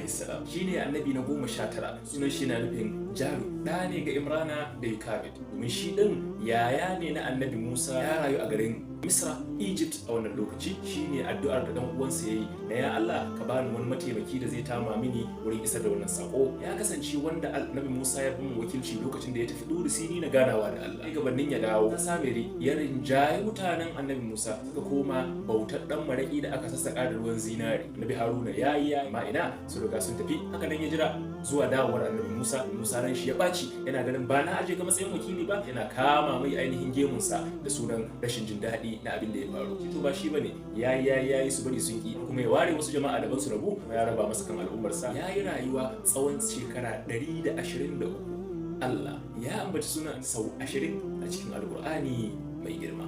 Alaihi salam shine annabi na 19. Sunan shi na nufin jaru. Ɗa ne ga Imrana da Yukabid, domin shi ɗin yaya ne na Annabi Musa. Ya rayu a garin Misra, Egypt, a wannan lokaci. Shine addu'ar da dan uwansa yayi na "Ya Allah, ka bani wani mataimaki da zai tama mini wurin isar da wannan sako." Ya kasance wanda Annabi Musa ya bin wakilci lokacin da ya tafi Duri Sini na ganawa da Allah. Gabanin ya dawo ta Samiri ya rinjaye mutanen Annabi Musa, suka koma bautar dan maraki da aka sassaka da ruwan zinari. Annabi Haruna ya yi ma ina, su riga sun tafi. Haka nan ya jira zuwa dawowar Annabi Musa. Musa ran shi ya ɓaci, yana ganin ba na aje ka matsayin wakili ba. Yana kama mai ainihin gemunsa da sunan rashin jin daɗi na abin da ya faru. To ba shi bane, yayi yayi yayi su bari, sun ki. Kuma ya ware wasu jama'a daban su rabu, kuma ya raba masa kan al'ummarsa. Ya yi rayuwa tsawon shekara 123. Allah ya ambaci sunan sau 20 a cikin Alkur'ani mai girma.